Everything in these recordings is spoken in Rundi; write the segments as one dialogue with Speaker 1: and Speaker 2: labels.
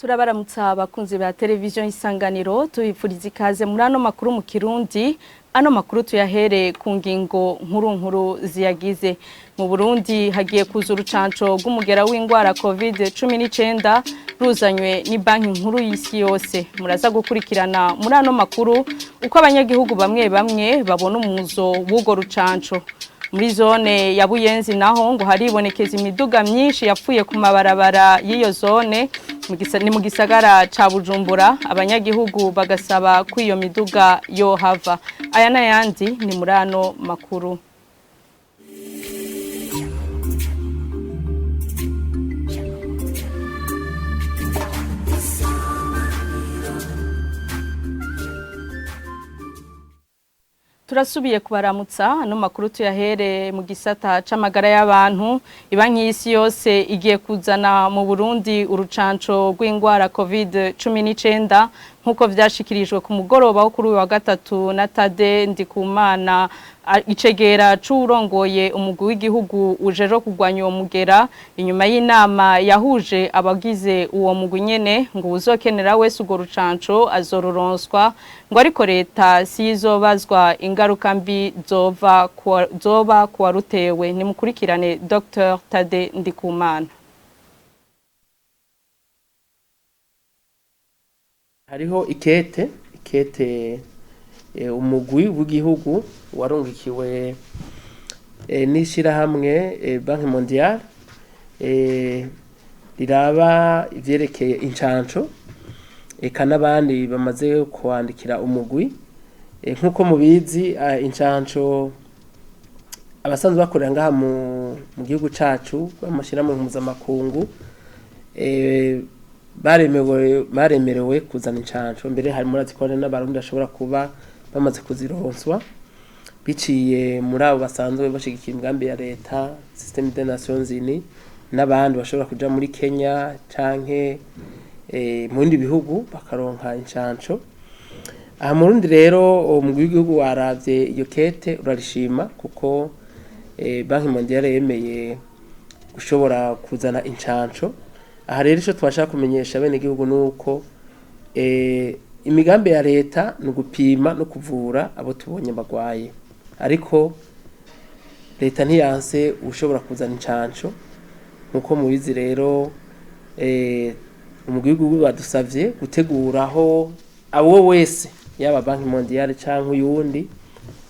Speaker 1: Turabaramutsa abakunzi ba televiziyo Isanganiro, tubipfuriza ikaze muri ano makuru mu Kirundi. Ano makuru tuyahere ku ngingo nkuru nkuru ziyagize. Mu Burundi hagiye kuza urucanco rw'umugera w'ingwara COVID-19 ruzanywe ni Banki Nkuru y'Isi Yose. Muraza gukurikirana muri ano makuru uko abanyagihugu bamwe bamwe babona umuzo w'urwo rucanco. Muri zone ya Buyenzi naho ngo haribonekeza imiduga myinshi yapfuye ku mabarabara y'iyo zone, ni mu gisagara ca Bujumbura, abanyagihugu bagasaba ko iyo miduga yohava. Aya n'ayandi ni muri ano makuru. Turasubiye kubaramutsa. Ano makuru tuyahere mu gisata c'amagara y'abantu. Ibanki y'Isi Yose igiye kuzana mu Burundi urucanco rw'ingwara COVID-19, nk'uko vyashikirijwe ku mugoroba wo kuri uyu wa gatatu na Tade Ndikumana, icegera c'uwurongoye umugwi w'igihugu ujejwe kurwanya uwo mugera, inyuma y'inama yahuje abagize uwo mugwi nyene. Ngo uwuzokenera wese urwo rucanco azoruronswa, ngo ariko leta siyizobazwa ingaruka mbi zoba kuwarutewe. Nimukurikirane Dr Tade Ndikumana.
Speaker 2: Hariho ikete umugwi w'igihugu warungikiwe n'ishirahamwe Banque Mondiale riraba ivyerekeye incanco, eka n'abandi bamaze kwandikira umugwi. Nk'uko mubizi, incanco abasanzwe bakorera ngaha mu gihugu cacu b'amashirahamwe mpuzamakungu baremerewe kuzana incanco. Mbere hari murazi ko hari n'Abarundi bashobora kuba bamaze kuzironswa biciye muri abo basanzwe bashigikira imigambi ya leta, Système des Nations Unies, n'abandi bashobora kuja muri Kenya canke mu bindi bihugu bakaronka incanco. Aha mu Burundi rero umugwi w'igihugu waravye iyo kete urarishima, kuko Banque Mondiale yemeye gushobora kuzana incanco. Aha rero ico twashaka kumenyesha bene igihugu nuko imigambi ya leta ni ugupima no kuvura abo tubonye bagwaye, ariko leta ntiyanse ushobora kuzana incanco. Nkuko mubizi rero, umugwi w'igihugu badusavye guteguraho abo wese, yaba Banque Mondiale canke uyundi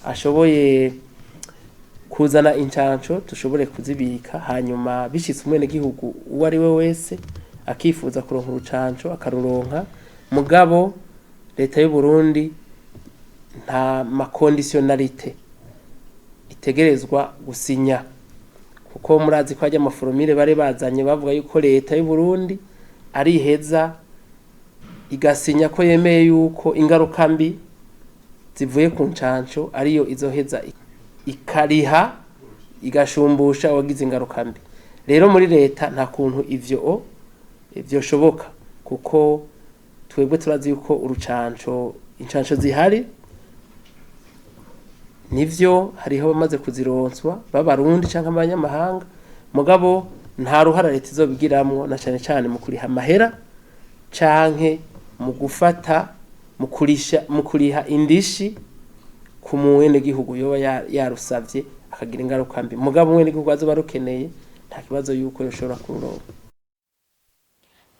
Speaker 2: ashoboye kuzana incanco, dushobore kuzibika, hanyuma bishitse umwenegihugu uwo ari we wese akifuza kuronka urucanco akaruronka. Mugabo leta y'u Burundi nta ma conditionnalités itegerezwa gusinya, kuko murazi ko harya ama formules bari bazanye bavuga yuko leta y'u Burundi ariheza igasinya ko yemeye yuko ingaruka mbi zivuye ku ncanco ariyo izoheza ikariha, igashumbusha uwagize ingaruka mbi. Rero muri leta nta kuntu ivyo vyoshoboka, kuko twebwe turazi yuko urucanco, incanco zihari, nivyo hariho bamaze kuzironswa b'Abarundi canke abanyamahanga, mugabo nta ruhara leta izobigiramwo, na cane cane mu kuriha amahera canke mu gufata mu kurisha mu kuriha indishi ku mwenegihugu yoba yarusavye akagira ingaruka mbi. Mugabo umwenegihugu azoba arukeneye nta kibazo yuko yoshobora kururonka.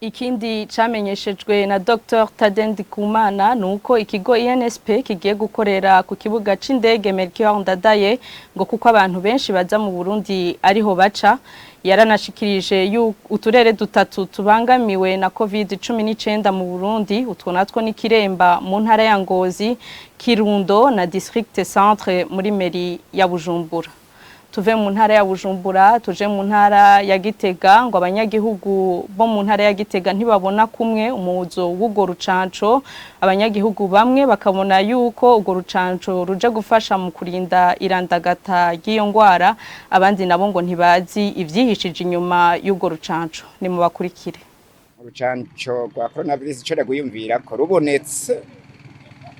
Speaker 1: Ikindi camenyeshejwe na Dr Tade Ndikumana nuko ikigo INSP kigiye gukorera ku kibuga c'indege Melchior Ndadaye, ngo kuko abantu benshi baza mu Burundi ariho baca. Yaranashikirije uturere dutatu tubangamiwe na COVID-19 mu Burundi. Utwo natwo ni Kiremba mu ntara ya Ngozi, Kirundo na District Centre muri mairie ya Bujumbura. Tuve mu ntara ya Bujumbura tuje mu ntara ya Gitega. Ngo abanyagihugu bo mu ntara ya Gitega ntibabona kumwe umuzo w'urwo rucanco. Abanyagihugu bamwe bakabona yuko urwo rucanco ruje gufasha mu kurinda irandagata ry'iyo ngwara, abandi nabo ngo ntibazi ivyihishije inyuma y'urwo rucanco. Ni mu bakurikire.
Speaker 3: Urucanco rwa coronavirus, ico ndagwiyumvira ko rubonetse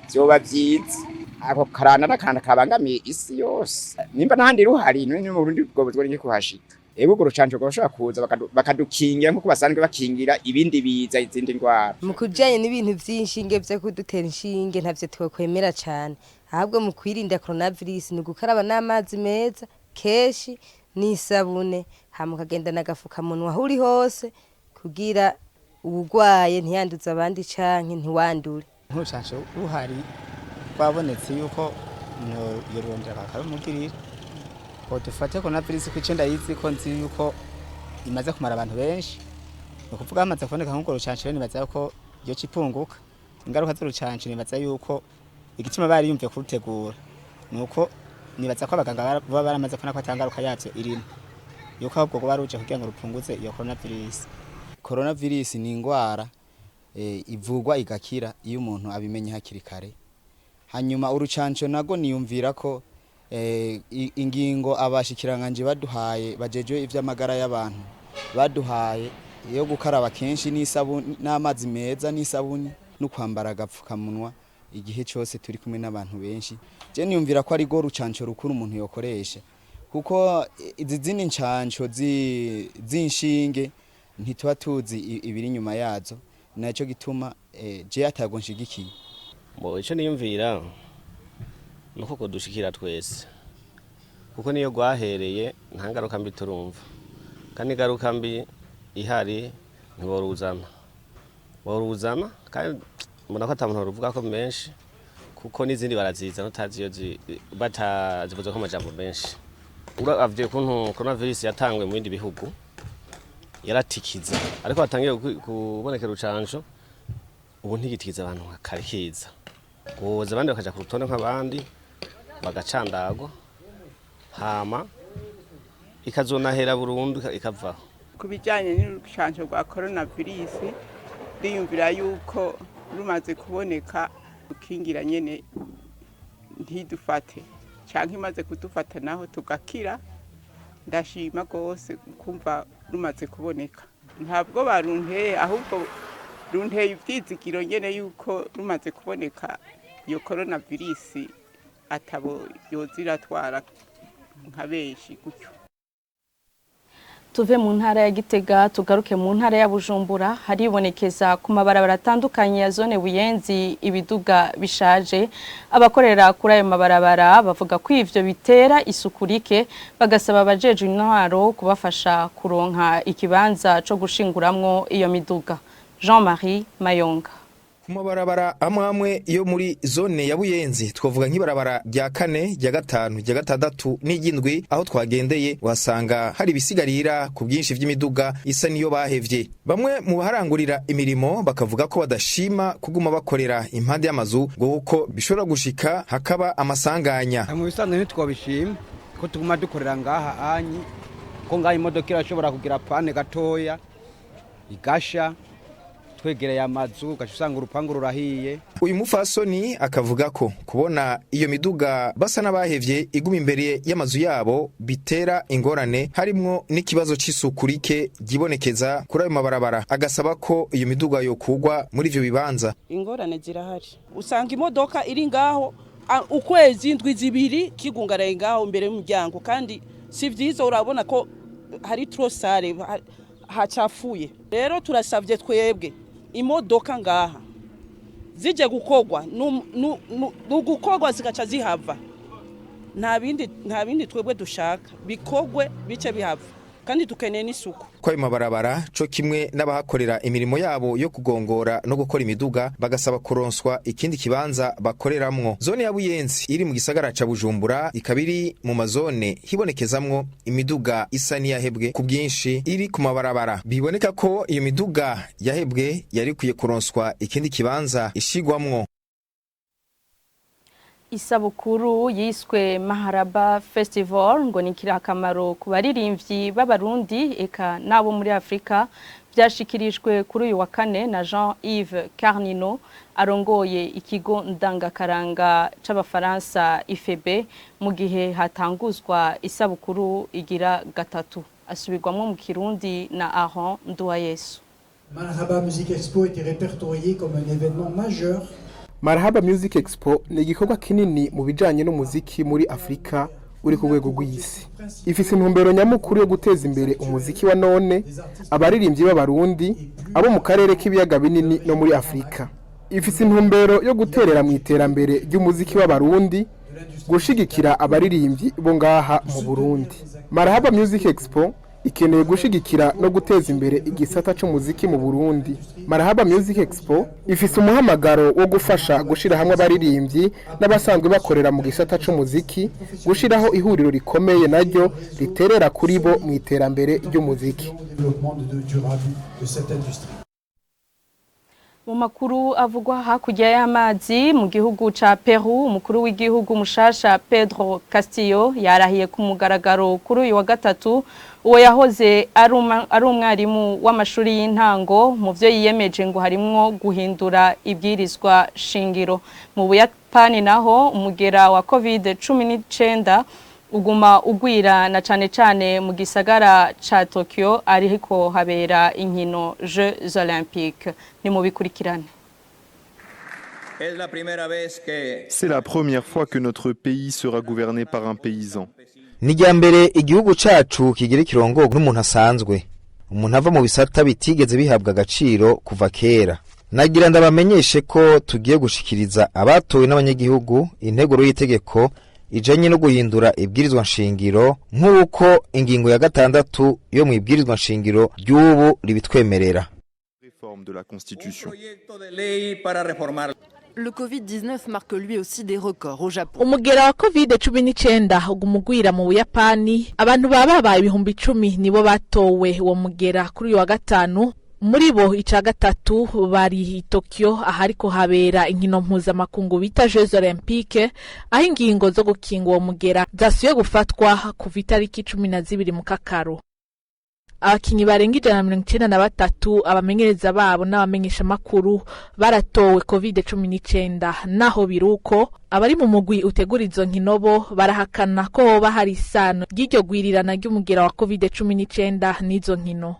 Speaker 3: vyoba vyiza. Ako karanda n'akanda kabangamiye isi yose, nimba n'ahandi ruhari, none mu Burundi bwo bwo kuhashika. Ego, urwo rucanco rwoshobora kuza bakadukingira nk'uko basanzwe bakingira ibindi biza, izindi ndwara.
Speaker 4: Mu kujanye n'ibintu vy'inshinge vyo kudutera inshinge, ntavyo twokwemera cane. Ahubwo mu kwirinda coronavirus ni ugukaraba n'amazi meza kenshi n'isabune, hama ukagendana agafukamunwa aho uri hose kugira uwugwaye ntiyanduze abandi canke ntiwandure.
Speaker 5: Nk'urucanco ruhari rwabonetse, yuko yorondera bakarumugirira ngo dufate coronavirus ko icenda yizi ko nzi yuko imaze kumara abantu benshi. Ni ukuvuga hamaze kuboneka nk'urwo rucanco rero, nibaza ko iyo ipunguka ingaruka z'urucanco. Nibaza yuko igituma bari yumviye kurutegura nuko nibaza ko abaganga baba baramaze kubona ko ata ngaruka yavyo irimo, yuko ahubwo rwoba ruje kugira ngo rupunguze iyo coronavirus.
Speaker 6: Coronavirus ni ingwara ivugwa igakira iyo umuntu abimenye hakiri kare. Hanyuma urucanco nago niyumvira ko ingingo abashikiranganje baduhaye bajejwe ivy'amagara y'abantu baduhaye yo gukaraba kenshi n'isabuni n'amazi meza n'isabuni no kwambara agapfukamunwa igihe cyose turi kumwe n'abantu benshi, je niyumvira ko ari rwo rucanco rukuru umuntu yokoresha, kuko izi zindi ncanco z'inshinge ntituba tuzi ibiri inyuma yazo. Nacyo gituma je atago nshigikiye.
Speaker 7: Bo icyo niyumvira nuko kudushikira twese, kuko niyo rwahereye nta ngaruka mbi turumva, kandi ingaruka mbi ihari ntiboruzana, boruzana. Kandi mbona ko ata muntu ruvuga ko menshi, kuko n'izindi barazizana utazi iyo batazivuze ko amajambo menshi. Uravye ukuntu coronavirus yatanguye mu bindi bihugu yaratikiza, ariko hatangiye kuboneka urucanco, ubu ntigitikiza abantu nka kare. Kiza guhoza abandi bakaja ku rutonde nk'abandi bagacandagwa, hama ikazonahera burundu ikavaho.
Speaker 8: Ku bijyanye n'urucanco rwa coronavirus, ndiyumvira yuko rumaze kuboneka rukingira nyene ntidufate, canke imaze kudufata naho tugakira. Ndashima rwose kumva rumaze kuboneka. Ntabwo barunteye, ahubwo runteye ivyizigiro nyene yuko rumaze kuboneka iyo coronavirus atabo yoza iratwara nka benshi gutyo.
Speaker 1: Tuve mu ntara ya Gitega tugaruke mu ntara ya Bujumbura. Haribonekeza ku mabarabara atandukanye ya zone Buyenzi ibiduga bishaje. Abakorera kuri ayo mabarabara bavuga ko ivyo bitera isuku rike, bagasaba abajejwe intwaro kubafasha kuronka ikibanza co gushinguramwo iyo miduga. Jean-Marie Mayonga.
Speaker 9: Ku mabarabara amwe amwe yo muri zone ya Buyenzi, twavuga nk'ibarabara rya kane, rya gatanu, rya gatandatu n'iry'indwi, aho twagendeye uhasanga hari ibisigarira ku bwinshi vy'imiduga isa niyo bahevye. Bamwe mu baharangurira imirimo bakavuga ko badashima kuguma bakorera impande y'amazu, ngo kuko bishobora gushika hakaba amasanganya.
Speaker 10: Mu bisanzwe ntitwabishima ko tuguma dukorera ngaha anyi, ko ngaha imodoka irashobora kugira panne gatoya igasha twegereye amazu, ugaca usanga urupangu rurahiye.
Speaker 9: Uyu mufasoni akavuga ko kubona iyo miduga basa n'abahevye iguma imbere y'amazu yabo bitera ingorane, harimwo n'ikibazo c'isuku rike ryibonekeza kuri ayo mabarabara, agasaba ko iyo miduga yokugwa muri ivyo bibanza.
Speaker 11: Ingorane zirahari, usanga imodoka iri ngaho ukwezi, indwi 2, kigungaraye ngaho imbere y'umuryango, kandi si vyiza. Urabona ko hari trop sale, hacafuye. Rero turasavye twebwe, imodoka ngaha zije gukorwa nugukorwa zigaca zihava. Nta bindi twebwe dushaka, bikorwe bice bihava, kandi dukeneye n'isuku.
Speaker 9: Ko ayo mabarabara co kimwe n'abahakorera imirimo yabo yo kugongora no gukora imiduga bagasaba kuronswa ikindi kibanza bakoreramwo. Zone ya Buyenzi iri mu gisagara ca Bujumbura ikaba iri mu mazone hibonekezamwo imiduga isa n'iyahebwe ku bwinshi iri ku mabarabara. Biboneka ko iyo miduga yahebwe yari ikwiye kuronswa ikindi kibanza ishigwamwo.
Speaker 1: Isabukuru yiswe Maharaba Festival ngo ni akamaro ku baririmbyi b'Abarundi eka n'abo muri Afrika. Byashikirijwe kuri uyu wa kane na Jean-Yves Carnino arongoye ikigo ndangakaranga c'Abafaransa IFB, mu gihe hatanguzwa isabukuru igira gatatu. Asubirwamwo mu Kirundi na Aaron Nduwayesu.
Speaker 12: Marhaba Music Expo était répertorié comme un événement majeur.
Speaker 13: Marhaba Music Expo ni igikorwa kinini mu bijanye n'umuziki muri Afrika. uri ku rwego rw'isi. Ifise intumbero nyamukuru yo guteza imbere umuziki wa none, abaririmbyi b'Abarundi, abo mu karere k'ibiyaga binini no muri Afurika. Ifise intumbero yo guterera mu iterambere ry'umuziki w'Abarundi, gushigikira abaririmbyi bo ngaha mu Burundi. Marahaba Music Expo ikeneye gushigikira no guteza imbere igisata c'umuziki mu Burundi. Marahaba Music Expo ifise umuhamagaro wo gufasha gushira hamwe abaririmbyi n'abasanzwe bakorera mu gisata c'umuziki, gushiraho ihuriro rikomeye naryo riterera kuri bo mu iterambere ry'umuziki.
Speaker 12: Développement durable de cette industrie.
Speaker 1: Mu makuru avugwa hakurya y'amazi, mu gihugu ca Peru, umukuru w'igihugu mushasha Pedro Castillo yarahiye ku mugaragaro kuri uyu wa gatatu. Uwo yahoze ari umwarimu w'amashuri y'intango, mu vyo yiyemeje ngo harimwo guhindura ibwirizwa shingiro. Mu Buyapani naho, umugera wa COVID-19 uguma ugwira, na cane cane mu gisagara ca Tokyo ariko habera inkino Jeux Olympiques. Ni mu bikurikirane.
Speaker 14: C'est la première fois que notre pays sera gouverné par un paysan.
Speaker 9: Ni irya mbere igihugu cacu kigira ikirongorwa n'umuntu asanzwe, umuntu ava mu bisata bitigeze bihabwa agaciro kuva kera. Nagira ndabamenyeshe ko tugiye gushikiriza abatowe n'abanyagihugu integuro y'itegeko ijanye no guhindura ibwirizwa nshingiro, nk'uko ingingo ya 6 yo mu ibwirizwa nshingiro ry'ubu ribitwemerera.
Speaker 14: Réforme de la Constitution.
Speaker 15: Le Covid-19 marque lui aussi des records au Japon.
Speaker 16: Umugera wa COVID-19 uguma ugwira mu Buyapani. Abantu baba babaye 10.000 nibo batowe uwo mugera kuri uyu wa gatanu. Muri bo, ica gatatu bari i Tokyo ahariko habera inkino mpuzamakungu bita Jeux Olympiques, aho ingingo zo gukinga uwo mugera zasubiye gufatwa kuva itariki 12 mu Kakaro. Abakinyi barenga 193, abamenyereza babo n'abamenyeshamakuru baratowe COVID-19. Naho biruko, abari mu mugwi utegura izo nkino bo barahakana ko hoba hari isano ry'iryo gwirirana ry'umugera wa COVID-19 n'izo nkino.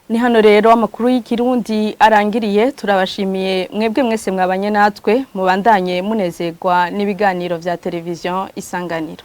Speaker 1: Ni hano rero amakuru y'ikirundi arangiriye. Turabashimiye mwebwe mwese mwabanye natwe. Mubandanye munezerwa n'ibiganiro vya televiziyo Isanganiro.